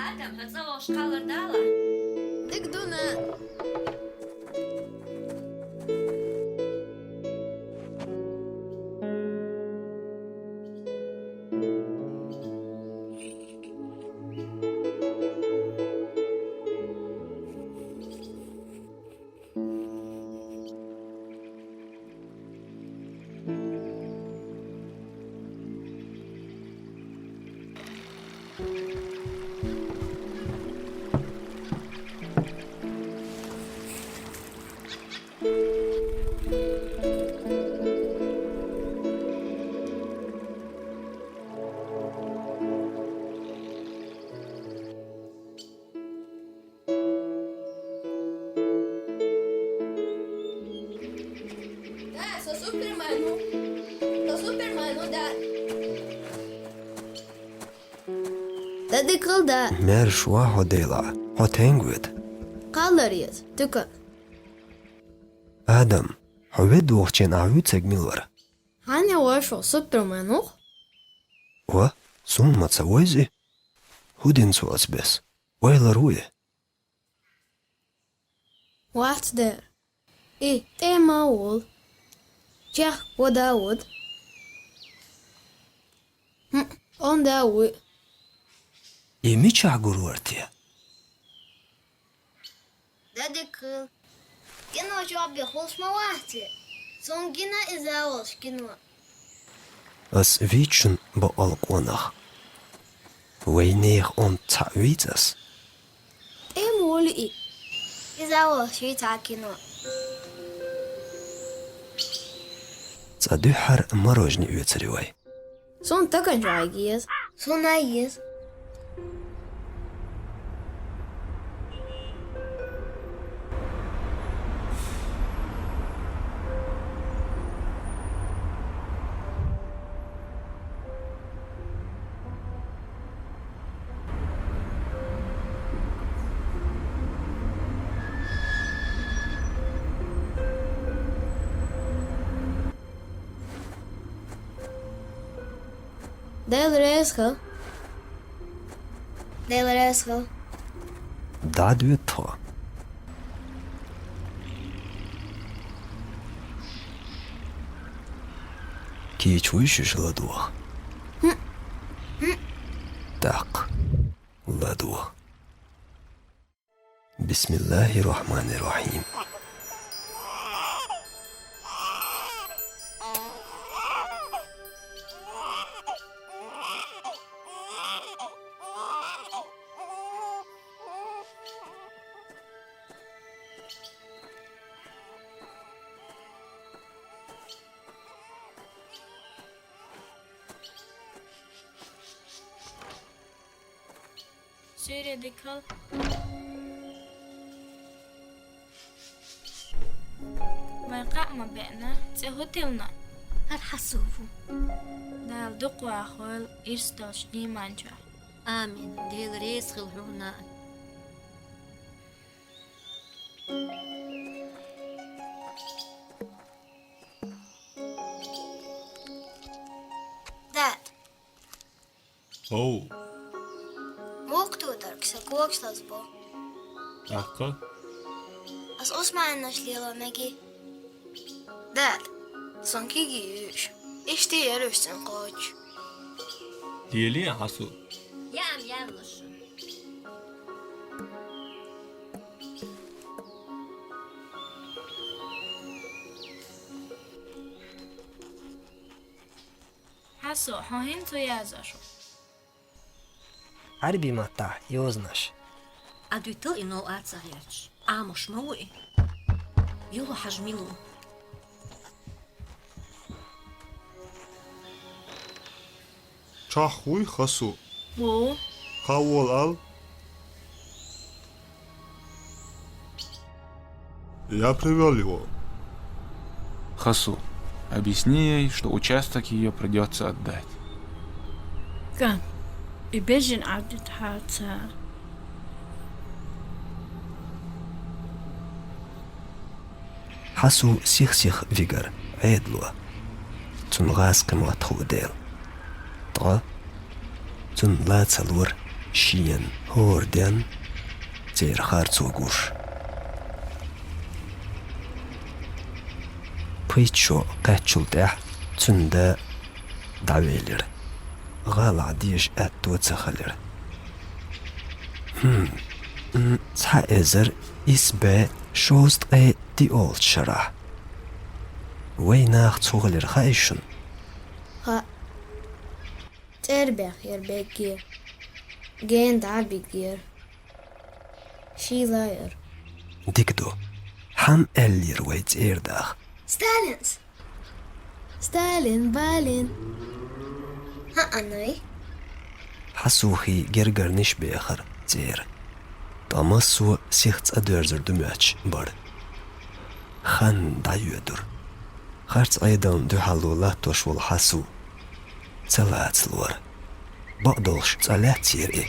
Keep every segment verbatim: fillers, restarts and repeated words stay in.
Адам, хьо цӀа вахаш кхаллар дала? Дика ду, нана. Да, со Супермен ву. Со Супермен ву, да. Да, дика хила, да. Маьрша ва хьо, Дела, хьо тенга вета? Кхаллар еза, туька. Адам, хьо ведда вахача хана вуьйцург мила вара? Хьанна вайша Супермен ву-кх? Ва, суна ма ца вайза и. ХӀу дина цо ас бесса? Вайлар ву и? Вац дера. И тӀема а волу. Чехка вода а вода. ХӀм, онда а вуй. И мичахь гур вара те? Да дика хила. Кино чохь бен хуьлуш ма вац и. Суна гина иза а волуш кино. Ас вийцу шуна бакъалла къонах. Вайнехан онда цхьаъ вийца ас? ТӀема волу и. Иза а волуш вийца а кино. Цкъа дуьххьара мороженое оьцур ю вай. Суна стаканчохь еза. Суна а еза. Дела реза хила. Дела реза хила. ДӀадоьду тхо. Кийча вуй шуьша ладогӀа? ТӀаккха ладогӀа. بسم الله الرحمن الرحيم. Суьйре дика хила. Вайн кхаъ ма беана, цӀе хӀун тиллина? ХӀара Хьасу ву. Дала дукха вахавойла ирс долчу ийман чохь. Амин. Дела реза хила хьуна. Дад. Оу. Муха тутарг сан когаш лазабо? ТӀаккха? Ас Усманаш лело мегий? Дад, сан кегий юьйш. Иштта яра уьш цӀена кхочуш. Лелий, Хьасу. Яам яьлла шу. Хьасу, хьо хӀинца язъеш ву? Ӏаьрби маттахь йозанаш. Ӏадуьтал и новкъа ца гӀерташ. Ӏамош ма ву и. Юха хьажа мила ву? Чохь вуй, Хасу? Ву. Кхаввал ал. Я привёл его. Хасу, объясни ей, что участок её придётся отдать. Кан, и бежин адит хаца. Хьасу сих-сиха вигар Ӏедало, цунна гӀазкхи мотт хуу дела. Ткъа цунна ла ца лора шена хӀора денна церан харцо гуш. Пхийтта шо кхаьччул тӀаьхьа цуьнан да дӀавелира. ГӀалахь дезаш аьтто ца хилира. ХӀм, м, цхьа эзар исс бӀе шовзткъе диъолчу шарахь. Вайн нах цу хилира хаьий шуна? Хаьа. ЦӀера бехъера бегге. Гена дӀа а биггера. Шийла яра. Дика ду. Хьан аьллера вай цӀера даха? Сталинс. Сталин, Балин. ХӀаъ, ной. Хьасухий гергарниш бехара цӀера. Ткъа массо сиха цӀа доьрзур ду моьттуш бара. Хан дӀайоьдура. Харц Ӏедална дуьхьало латтош волу Хьасу ца лацалора. Бакъдолуш цӀа лаьцнера и.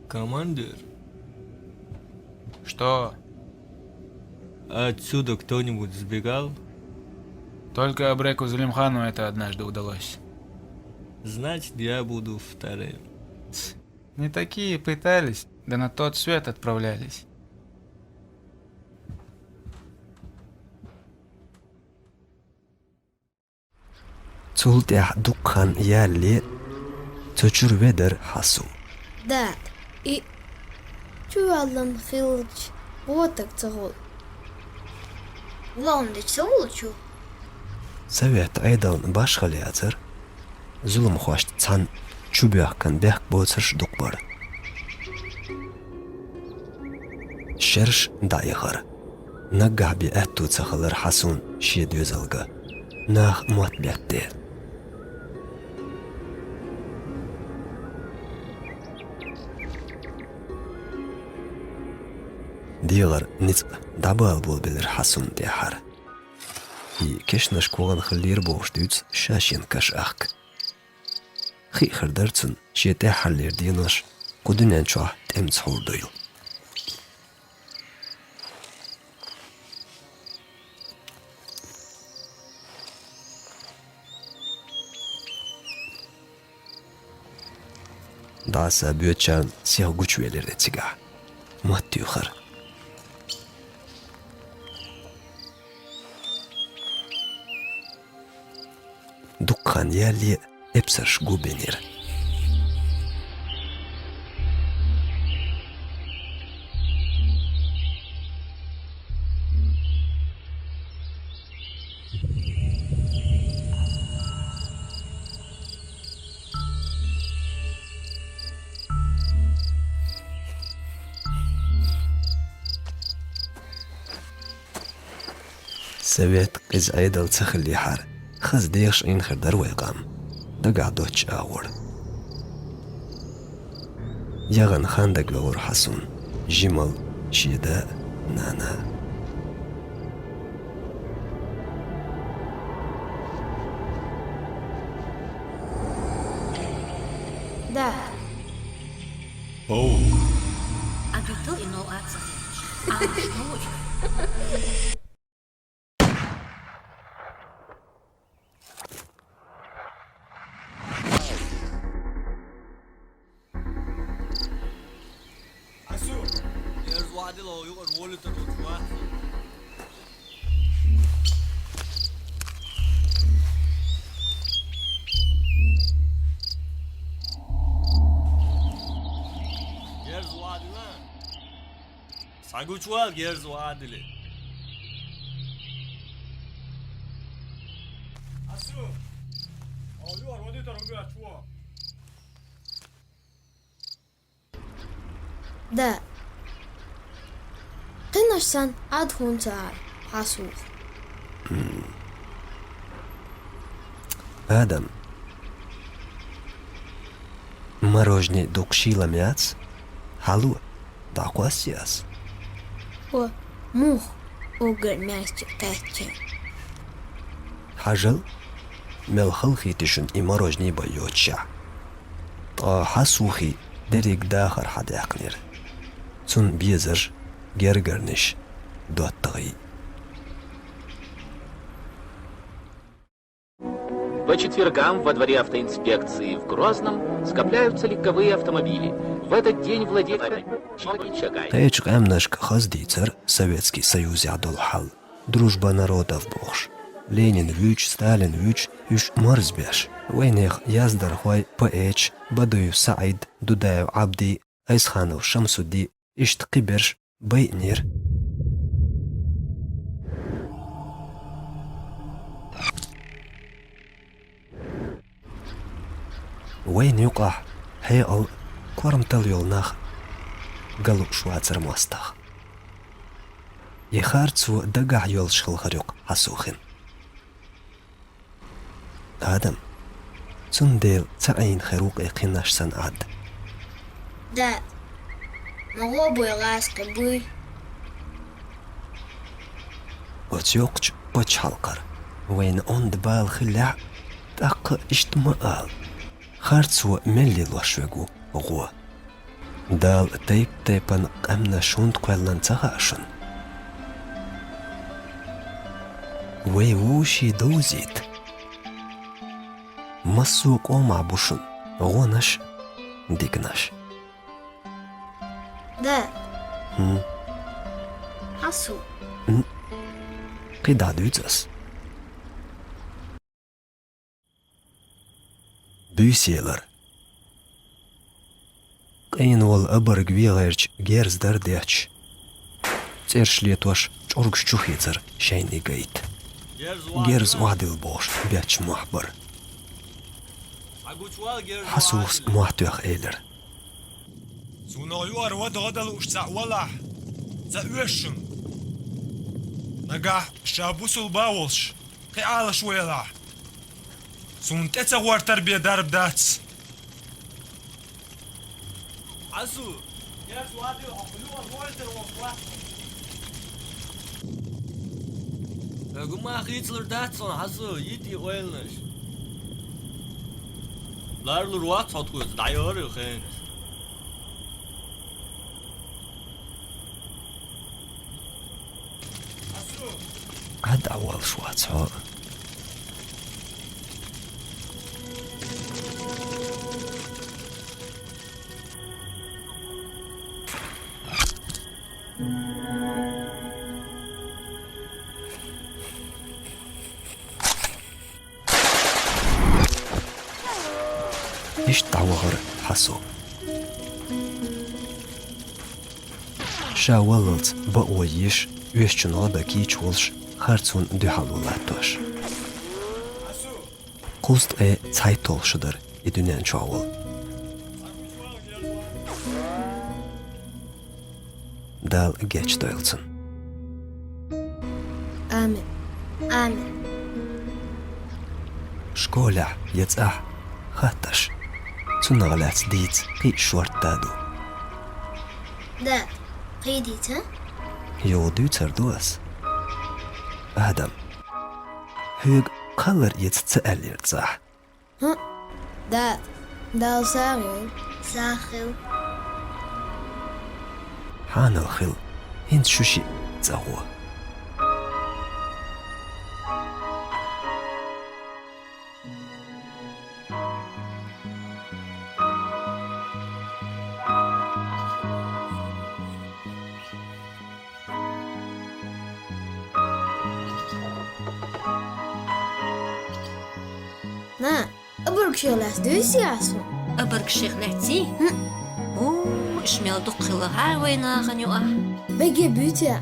Командир. Что? Отсюда кто-нибудь сбегал? Только Абреку Зелимхану это однажды удалось. Значит, я буду вторым. Не такие пытались, да на тот свет отправлялись. Цул тӀаьхьа дукха хан ялале, цу чуьра ведара Хьасу. Дада, и чуваллан хилча, гӀотаг ца хуьлу. Лондачу ца волчу? Совет Ӏедална башхалла яцара, зуламхошца цхьаьна чубоьхкан бехк боцурш дукха бара. Шераш дӀаихара. Наггахь бен аьтту ца хилар Хьасун шен доьзалга. Наха мотт бетта. ДегӀара ницкъ дӀабала болабелира Хьасун тӀаьххьара. И кешнаш когӀан хиллера бохуш дуьйцу ша шен каш ахка. Хи хир дара цунна шен тӀаьххьарлера денош кху дуьнен чохь тӀемца хьур дуйла. ДӀаса боьдучарна сиха гучувелира цигахь. Мотт туьйхира. Дукха хан ялале эпсарш гу бинера. Совет къиза Ӏедал ца хиллехьара, хаза дехаш Ӏийна хир дара вай къам, дагахь доцчу агӀор. Яхана хан дагавелира Хьасун, жималла шен да а, нана а. Да. Оу. А дуьтал и нову аццахь. А, ой. Асу! Герз ваьдила, юкъара волуьйтур ву вац. Герз ваьдила? Схьагучувала герз ваьдиле. Асу! Оу, юкъара волуьйтур ву вац. Да. Кхинаш санна Ӏад хӀунда ца Ӏара, Хьасух? Адам, мороженое дукха шийла ма яц, хьало, дӀакхоссий аз. Хьо муха уггар маьждиге кхаьчча? Хьажал, мел халахетий шуна и мороженое бан йоцуш. Ткъа Хьасухий дерриг дахар хьадаьккхинера. Цунна безарш, гергарнаш, доттагӀий. По четвергам во дворе автоинспекции в Грозном скопляются легковые автомобили. В этот день владельцы... Кхечу къаьмнашка хаза дийцар Советский Союзехь долу хьал. Дружба народов бохуш. Ленин вуьйцу, Сталин вуьйцу, уьш марзбеш. Вайнехан яздархой, поэташ Бадуев СаӀид, Дудаев Ӏабди, Айсханов Шамсудди, иштта кхиберш байинера. Вайна юкъахь хьекъал, корматалла йолу нах ган лууш вацара мостагӀа. И харцо дагахь йолуш хилла хир ю-кх Хьасухин. Адам, цундела ца Ӏийна хир ву-кх и кхин нах санна Ӏад. Да, ма гӀо буй, лаьцна кхин буй. Оцу йоккхачу пачхьалкхара вайна онда бала хиллехь а, тӀаккха иштта ма ала. Харцо меллий лош верг ву гӀо. Дала тайп-тайпана къаьмнаш хӀунда кхоьллина ца хаьа шуна? Вай вовшийн довзийта. Массо а къомахь бу шуна гӀонаш а, диканаш а. Да. ХӀун? Хьасу. М. Кхин дӀа дуьйцу ас. Буьйса елар. Къена волу обарг вен гӀерташ герз дар детташ, цӀераш летош, чӀургаш чу хецар шайна и гайта. Герз охьадилла бохуш бетташ мохь бара. Хьасус мохь тоьхна элира: «Цунах юкъара вада гӀо дан лууш цхьаъ валахь, ца оьшу шуна. Нагахь ша бусулба волуш, кхин Ӏалашо елахь, суна тӀе ца гӀортар бен дарба дац». Хьасу, герз охьадилла, хьо кху юкъара вогӀуьйтур волуш вац. Гума хийцалур дац хьуна, Хьасу, йита и ойланаш. Ларлур вац хьо тхоьца, дӀайора хенаш. Ӏад а волуш вац хьо. Иштта дӀавахара Хьасу. Ша валлалц бакъо еш, оьшучун гӀо дан кийча волуш, харцонна дуьхьало латтош. Кхузткъе цхьайтталгӀа шу дара и дуьнен чохь волу. Дала гечдойла цунна. Амин. Амин. Школехь я цӀахь хаттарш. Цунах лаьцна дийца кхин а шортта ду. Да, кхин дийца? Юха дуьйцур ду ас. Адам, хьоьга кхаллар эца ца аьллера цӀахь? ХӀун? Да, Далла сагӀа йойла. СагӀа хила. Хьанал хила, хӀинца шу шиъ цӀа гӀо. На, обаргашех лаьцна дуьйций ас хьуна? Обаргашех лаьцний? ХӀун? О, уьш мел дукха хилла хьара вайн нахана юкъахь. Бегге буьйций?